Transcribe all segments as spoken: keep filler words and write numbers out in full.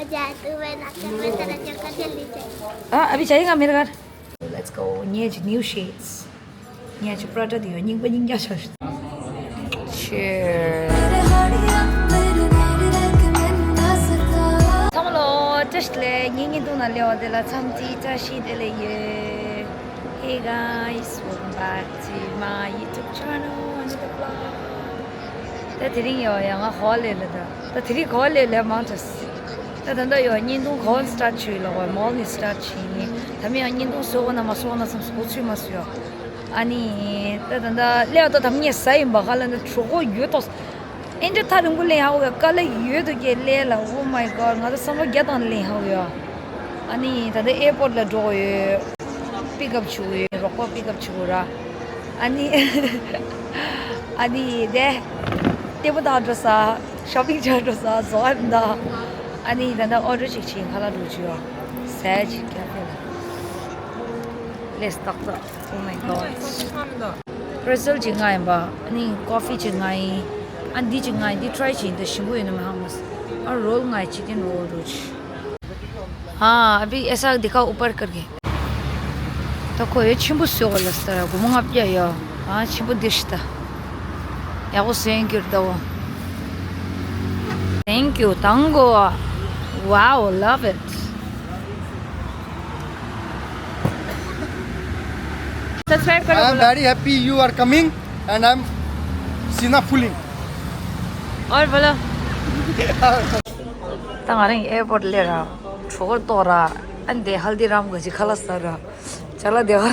जादू में ना कर मैं तेरा चक्कर जल्दी से। हाँ, अभी जाएगा मेरे घर। Let's go. ངས་ཀྱི་new shades. ངས་ཀྱི་Prada དེ་ཡོད། རྙིང་པ་རྙིང་རྒྱ་ཆགས་ཤིག Cheers. ཚང་མ་ལ་བཀྲ་ཤིས་བདེ་ལེགས། ངའི་བརྙན་ཐུང་ནང་སླེབས་པ་དེ་ལ་འཚམས་འདྲི་བཀྲ་ཤིས་བདེ་ལེགས་ཡོད། Hey guys, welcome back to my YouTube channel, another vlog. ད་དེ་རིང་ཡོད་ཡ། ང་ག་པར་སླེབས་ལ། ད་ད་དེ་རིང་ག་པར་སླེབས་ལ་མང་དྲགས། ད་ད་ལྟ་ཡོད་བརྙན་ཐུང་ག་པར་start བྱས་ལ་བ། mall ནས་start བྱས་ནས། ད་མི་ཡང་བརྙན་ཐུང་བཟོ་དགོས་ན་མ་བཟོ་དགོས་ན་བསམ་སོ་ཚོད་མ་སོ་ཡ། ཨ་ནི་ད་ད་ད་སླེབས་ད་ད་ངས་ཟ་ཡིན་པ། ག་ལ་ན་གྲོད་ཁོག་ཡོད་ཏོག་ཨེ་འདྲ་ཐག་རིང་པོ་ལེན་ཧ་གོ་ཡ། དཀའ་ལས་ཡོད་དོ་གས་སླེབས་ལ། Oh my god, ང་ད་བསམ་བློ་བརྒྱ་བཏང་ལེན་ཧ་གོ་ཡ། ཨ་ནི་ད་ལྟ་airport ལ་འགྲོ་གི་ཡོད། pick up བྱེད་དགོས་ཡོད། རོགས་པ་pick up བྱེད་དགོས་ར། ཨ་ནི་ཨ་ནི་དེ་ལྟད་མོ་ལྟ་འགྲོ་ས། shopping བྱ་འགྲོ་ས། བཟོ་ཨ་མི་ད། ཨ་ནི་ད་ལྟ་order ཅིག་བྱས་ཁ་ལག་འགྲོ་བྱེད་ཡོད། ཟས་ཅིག་cafe ལ། Let's talk talk. Oh my god. Pretzel ཅིག་མངགས་ཡིན་པ། ཨ་ནི་coffee ཅིག་མངགས་ཡིན། ཨ་འདི་ཅིག་མངགས་ཡིན། འདི་try བྱེད་ཡིན། ད་ཞིམ་པོ་ཡོད་ན་མི་ཧ་མ་སི། ཨ་roll མངགས་ཡིན། chicken roll འགྲོ་བྱེད། हाँ, अभी ऐसा दिखाओ, ऊपर करके। ད་ཁོ་ཡོད་ཆེན་པོ་བཟོས་གོ་ལ་སྟ་ར། སྒོར་མོ་ལྔ་བརྒྱ་ཡོད། ཨ་ཆེན་པོ་འདི་ཤི་ད། ཡག་པོ་བཟོས་ཡིན་གྱུར་ད་འོ། Thank you, tango. Wow, love it. Subscribe करो। I am very happy you are coming and I am सीना फूलिंग। और बोलो। ད་ང་རང་airport སླེབས་ར། གྲོད་ཁོག་ལྟོགས་ར། ཨ་འདི་ཧལ་དི་རམ་གི་ཅིག་ཁ་ལག་ཟ་ར། ཅ་ལག་དེ་ག་ར།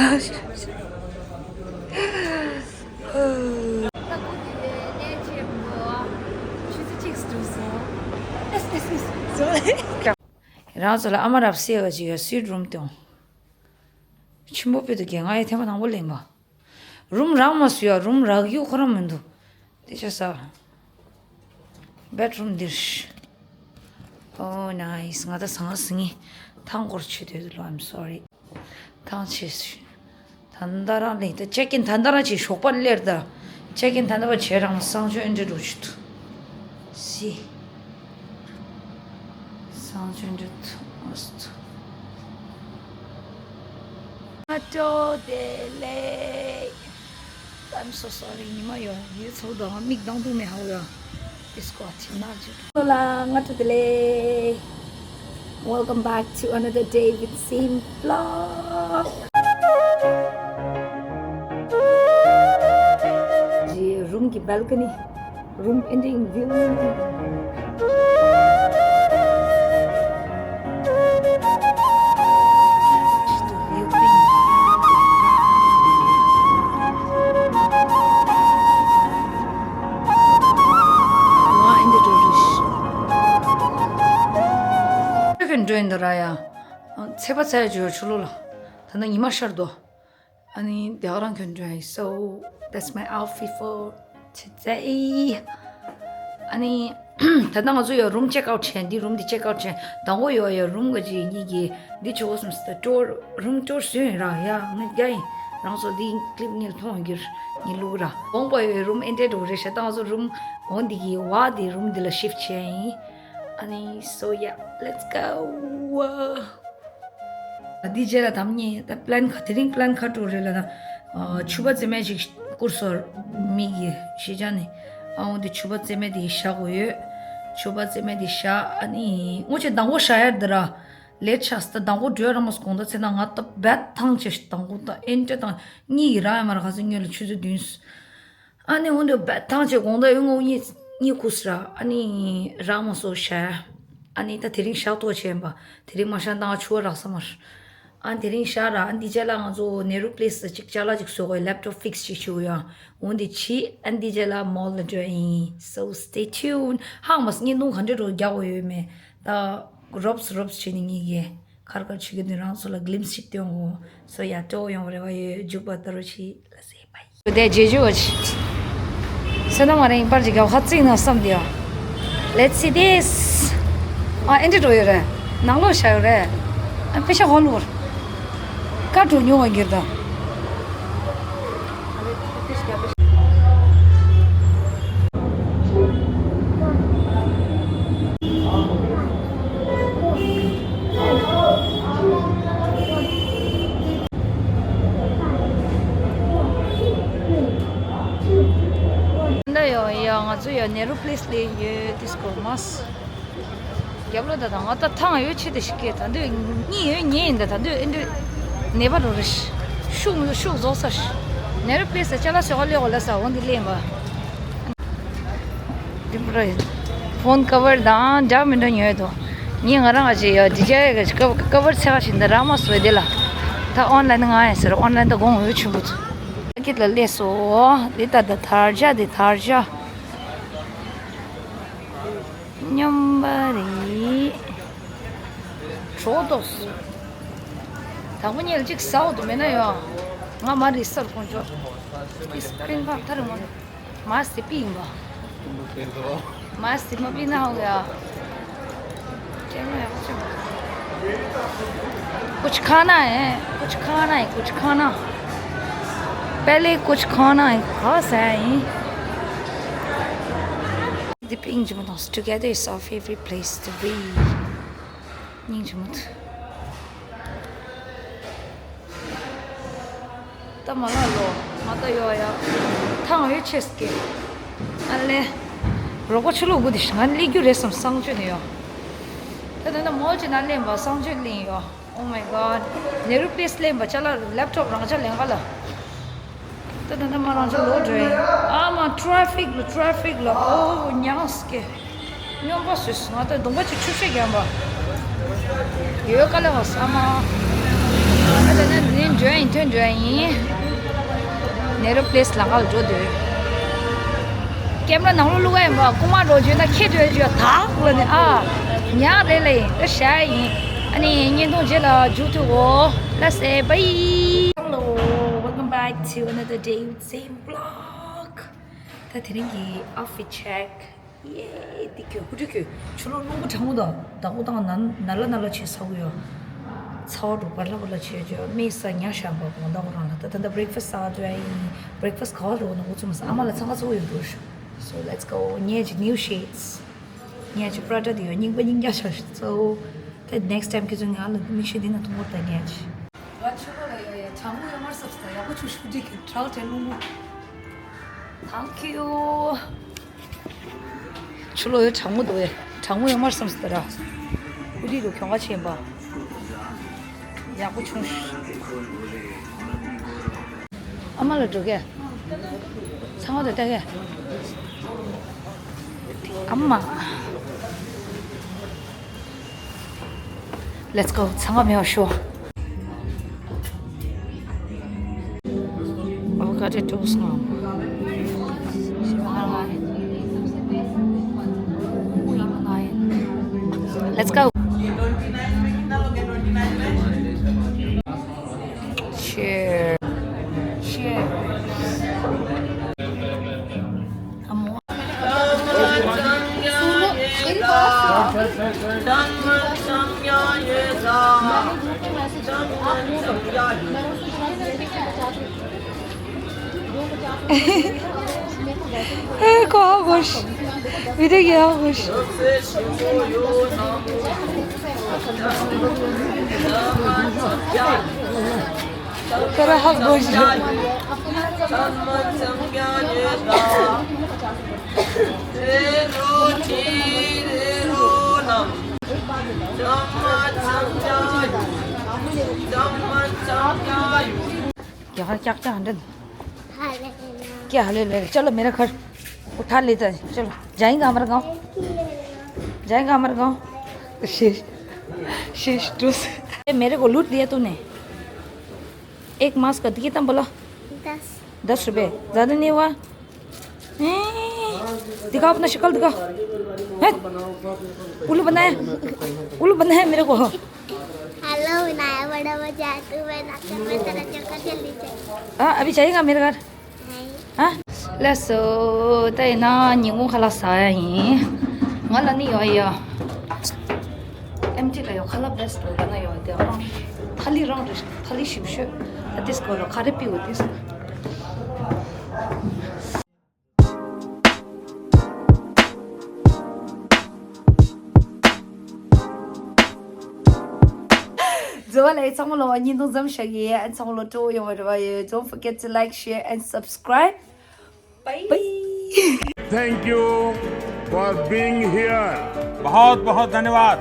རང་ཚོ་ལ་ཨ་མ་རབ་སེ་བ་ཅིག་ཡོད། སུའིཊ་རུམ་སྟོན། ཆེན་པོ་དཔེ་འདུག་གས། ང་ཡི་ཐེངས་མ་དང་པོ་ལེན་པ། རུམ་རག་མ་སུ་ཡ། རུམ་རག་རྒྱུ་ཁོ་རང་མི་འདུག་དེ་ཆ་ས། bedroom འདིར། Oh nice. ང་ད་ཟང་ཟིང་ངི་ཐང་སྐོར་ཆུ་དོད་ལོ། I'm sorry. ཐང་ཆེ་སུ། ད་ལྟ་རང་ལེན་ད། check in ད་ལྟ་རང་ཅིག་ཞོགས་པ་སླེབས་ད། check in ད་ལྟ་བ་བྱས་རང་གསང་སྤྱོད་འདྲ་འགྲོ་ཆུ་དུ། སི། གསང་སྤྱོད་འདྲ་ཐུ་མ་སུ་ཐུ། ང་སྤྲོ་བདེ་ལེགས། I'm so sorry. ཉི་མ་ཡོད་ཡོད་ཚོགས་དང་མིག་གདང་དུ་མེ་ཧ་ཡོད། It's got enough. ལོ་ལ་ང་སྤྲོ་བདེ་ལེགས། Welcome back to another day with Sim vlog. ཇི་རུམ་གྱི་balcony. Room ending view. ཁྱོད་ཀྱིས་འགྲོ་ཡིན་འདུག་ར་ཡ། ཚེས་པ་ཚེས་ཡ་བརྗོད་ཆུ་ལོ་ལ། ད་ནི་ཉི་མ་ཤར་འདུག་ཨ་ནི་དེ་ག་རང་གྱོན་འགྲོ་ཡིན། So that's my outfit for today. ཨ་ནི་ད་ལྟ་ང་ཚོ་ཡོད་རུམ་check out བྱས། འདི་རུམ་འདི་check out བྱས། དང་པོ་ཡོད་ཡོད་རུམ་ག་ཅིག་གཉིས་ཀྱི་འདི་ཆོག་གོ་སམ་སི་ད་ཊོར་རུམ་ཊོར་བཟོས་ཡིན་ར་ཡ། ངས་རྒྱ་ཡིན། རང་ཚོ་འདི་clip ངས་མཐོང་གིར་ངས་བླུག་ར། དགོངས་པ་ཡོད་རུམ་ཨེ་འདྲས་འགྲོ་རེད་ཤག་ད་ང་ཚོ་རུམ་འོ་འདི་གི་བ་འདི་རུམ་འདི་ལ་shift བྱས་ཡིན། ཨ་ནི་so yeah, let's go. འདི་རྗེས་ལ་དམ་ཉེ་ད་plan ཁ་དེ་རིང་plan ཁ་དྲོ་རེད་ལ་ན། ཕྱུ་པ་རྩེ་མེད་ཅིག་བསྐུར་སོང་མི་གི་གཞིས་ཆགས་ནས། ཨ་འོ་འདི་ཕྱུ་པ་རྩེ་མེད་དེ་བཞག་དགོས་ཡོད། ཕྱུ་པ་རྩེ་མེད་དེ་བཞག་ཨ་ནི་སྔོན་ཆད་དང་པོ་བཞག་ཡར་འདི་ར། late ཆགས་ད་དང་པོ་འགྲོས་ར་མ་སོང་ད་ཚེ་ན་ང་ད་བད་ཐང་ཆེ་དང་པོ་ད་ཨེ་འདྲ་དང་གཉིས་ཀྱི་ར་ཡ་མ་ར་ཁ་སང་སྔོན་ལ་ཆུ་ཚོད་བདུན། ཨ་ནི་འོ་འདི་བད་ཐང་ཆེ་དགོང་དག་ཡོང་ངོ་གཉིད་གཉིད་ཁུག་སི་ར། ཨ་ནི་རག་མ་སོང་ཤ། ཨ་ནི་ད་དེ་རིང་ཞག་ཐོག་བྱས་པ། དེ་རིང་མ་ཤ་ནང་ཆུ་བ་རག་ས་མར། ཨ་དེ་རིང་ཤ་ར། ཨ་འདི་རྗེས་ལ་ང་ཚོ་ནེ་རུ་པི་ལེ་སི་ཅིག་ཅ་ལག་ཅིག་བཟོ་དགོས། laptop fix ཅིག་བྱེད་དགོས་ཡ། འོ་འདི་བྱེད། ཨ་འདི་རྗེས་ལ་mall ལ་འགྲོ་ཡིན། So stay tuned. ཧང་མ་སི་བརྙན་ཐུང་ག་འདྲ་འགྲོ་རྒྱག་དགོས་ཡོད་མེད་ད། རོབས་རོབས་བྱེད་ནི་གཉིས་ཀྱི། ཁར་ཁར་ཆུ་གི་དུས་རང་ཚོ་ལ་glimpse ཞིག་སྟོན་འོ། So yeah, སྤྲོ་བོ་ཡོང་བ་རེ་བ་ཡོད། འཇུག་པ་ལྟ་རུ་ཆི་ལ་ཟེ་བའི། དེ་རྗེས་འཇུག་བ་ཆི། སེ་ན་མ་རེ་ཡིན་པར་གྱི་ག་ཁ་ཚིག་ན་བསམ་དེ་ཡ། Let's see this. ཨ་ཨེ་འདྲ་འགྲོ་ཡོད་རེད། ནང་ལོགས་བཞག་ཡོད་རེད། ཨ་པེ་ཤ་ཧོ་ལུར། ཀ་འགྲོ་མྱོང་བ་འགྱུར་དང་། ང་ཚོ་ཡ་ནེ་རུ་པི་ལེ་སི་ལ་ཡོད་དེ་སྐོར་མ་སི། རྒྱབ་ལོ་ད་ད་ང་ད་ཐང་ཡོད་ཆེ་དེ་ཞིག་གི་ད་འདོད་གཉིས་ཡོད་གཉིས་ཡིན་ད་ད་འདོད་ཨེ་འདོད་ནེ་པ་རོ་རེ་ཤུགས་ཤུགས་རྫོགས་ས་ཤི། ནེ་རུ་པི་ལེ་སི་ཅ་ལག་ཤོག་ལེ་འོ་ལ་ས་འོ་འདི་ལེན་པ། འདི་པུ་ར་ཕོན་ཀ་བར་དང་འདྲ་མི་འདྲ་ཉོས་དོ། ངས་ང་རང་ཨ་ཅེ་ཡ་ཌི་ཇེ་ཡ་གི་ཀ་ཀ་བར་ཚེ་ཁ་ཞིག་འདི་རག་མ་སོང་འདི་ལ། ད་ཨོན་ལན་ང་ཡ་ཟེར་ཨོན་ལན་ད་དགོང་འོད་ཆུ་བུ་ཚོ། ཀེ་ལ་ལས་སོ། འདི་ད་ད་ཐར་ཇ་འདི་ཐར་ཇ། སྙོམས་པ་རེད། གྲོགས་ཏོག་སོ། དང་པོ་ཉལ་གཅིག་ཟའོ་དུ་མེད་ན་ཡོ། ང་མ་རི་སར་ཁོང་ཆོ། ཏིས་པིན་ཕ་ཐར་མོ། མ་སི་པི་ཡིན་པ། མ་སི་མ་པི་ན་ཧོ་ཡ། कुछ खाना है, कुछ खाना है, कुछ खाना। पहले कुछ खाना है, खास है। The pink Jamadas together is our favorite place to be. Ning Jamat. ད་མ་ལ་ལོ། ང་ད་ཡོ་ཡ། ཐང་ཡོད་ཆེ་སྐེ། ཨ་ལེ། རོགས་པ་ཆུ་ལོག་དགུ་དེ་ང་ལི་རྒྱུ་རེད་བསམ་གསང་སྤྱོད་ནས་ཡོ། ད་ད་ད་མོ་ཅི་ན་ལེན་པ་གསང་སྤྱོད་ལེན་ཡོ། Oh my god. ནེ་རུ་པི་ལེ་སི་ལེན་པ་ཅ་ལག་ལེབ་ཊོབ་རང་ཅ་ལེན་ག་ལ། ད་ད་ད་མ་རང་ཅ་ལོ་འགྲོ་ཡིན། ཨ་མ་ཊ་ཕིག་ལ་ཊ་ཕིག་ལ་ཨོ་ཉང་སྐེ། སྨྱོན་པ་སུས་ང་ད་གདོང་པ་ཅིག་ཆུ་ཤེས་རྒྱན་པ། ཡོད་ག་ལ་བ་ས་མ། ཨ་ད་ནི་ནི་འགྲོ་ཡིན་ཐོན་འགྲོ་ཡིན། ནེ་རུ་པི་ལེ་སི་ལ་ང་ལ་འགྲོ་འདོད། ཀེམ་ར་ནང་ལོ་བླུག་ག་ཡིན་པ་རྐུ་མ་འགྲོ་བརྗོད་ན་ཁྱེད་འདོད་བརྗོད་དག་ལ་ནི་ཨ། ཉག་རེ་ལ་ཡིན་ད་ཤ་ཡིན། ཨ་ནི་བརྙན་ཐུང་རྗེས་ལ་མཇུག་མཐུད་འོ། Let's say bye. Hello, welcome back to another day with same vlog. ད་དེ་རིང་གི་outfit check. ཡེ། འདི་གྱོད་ཧུ་ཀྲི་གྱོད་ཆུ་ལོག་རླུང་བུ་གྲང་མོ་དང་བདག་པོ་དང་ན་ན་ལ་ན་ལ་བྱེད་ས་གུ་ཡོད། ཚ་བ་འགྲོ་པ་ལ་པ་ལ་བྱེད་བྱེད་མི་ས་ཉ་ཤ་འབབ་གོང་ད་གོ་རང་ལ་ད་ད་ད་breakfast ས་དུ་ཡིན། Breakfast ག་བ་འགྲོ་ན་འུ་ཚོ་མ་ས་ཨ་མ་ལ་ཚང་ཁ་ཚོ་ཡོད་འགྲོ་ཤོ། So let's go. ཉེ་ཅི་new shades. ཉེ་ཅི་Prada དེ་ཡོད་རྙིང་པ་རྙིང་རྒྱ་ཤ་ཤི་ཚོ། ད་next time ཁྱེད་ཚོ་ང་ལ་མིག་ཤེལ་འདི་ན་མཐོང་བར་ད་ཉེ་ཅི། ང་ཆུ་ལོག་ལ་ཡོད་ཡ་གྲང་མོ་ཡོད་མར་སོབ་སྟེ་ཡག་པོ་ཆུ་ཤུ་འགྲིག་གི་གྲགས་དྲན་རླུང་མོ། Thank you. ཆུ་ལོག་ཡོད་གྲང་མོ་འདུག་ཡ། གྲང་མོ་ཡོད་མར་སོབ་སྟེ་ར། ཧུ་ཌི་རུ་གྱོང་ཁ་ཆེན་པ། ཡག་པོ་བྱུང་ཤག་ཨ་མ་ལ་འགྲོ་གས། ཚང་མ་དང་ལྟ་གས། ཨ་མ། Let's go. ཚང་མ་མེད་པ་ཤོག Avocado toast ང་། Let's go. Cheers. Cheers. ཁོ་ཧ་གོ་ཤི། བི་དེ་གི་ཧ་གོ་ཤི། ཁོ་ར་ཧ་གོ་ཤི། क्या क्या क्या हंडन? क्या हाले ले? चलो मेरा घर उठा लेता है। चलो जाएंगे हमारा गांव। जाएंगे हमारा गांव। शीश, शीश टूस। ये मेरे को लूट लिया तूने। एक मास्क का कितना बोला? दस। दस रुपए। ज्यादा नहीं हुआ? हैं? दिखा अपना शक्ल दिखा। हैं? उल्लू बनाया। उल्लू बनाया मेरे को। हेलो विनाया, बड़ा मजा आया। तू मैं नाचन में तेरा चक्कर जल्दी चल। हाँ, अभी जाएगा मेरे घर। नहीं। हाँ? Let's go. ད་ཡིན་ན་ཉིན་གུང་ཁ་ལག་ཟ་ཡ་ཡིན། ང་ལ་ནི་ཡོད་ཡ། ཨེམ་ཊི་ལ་ཡོད་ཁ་ལག་བེ་སི་ལ་ན་ཡོད་དེ་རང་ཐ་ལི་རང་རེད། ཐ་ལི་ཞིབ་ཤོས། ད་དེ་སྐོར་ལ་ཁ་རེ་པི་འོ་དེ། འཛོ་བ་ལ་ཚང་མ་ལོ་བ་ཉིན་དུ་འཛོམས་ཤག་ཡེ། ཨན་ཚང་མ་ལོ་སྤྲོ་ཡོང་བ་རེ་བ་ཡོད། Don't forget to like, share and subscribe. Bye. Bye. Thank you for being here. बहुत बहुत धन्यवाद।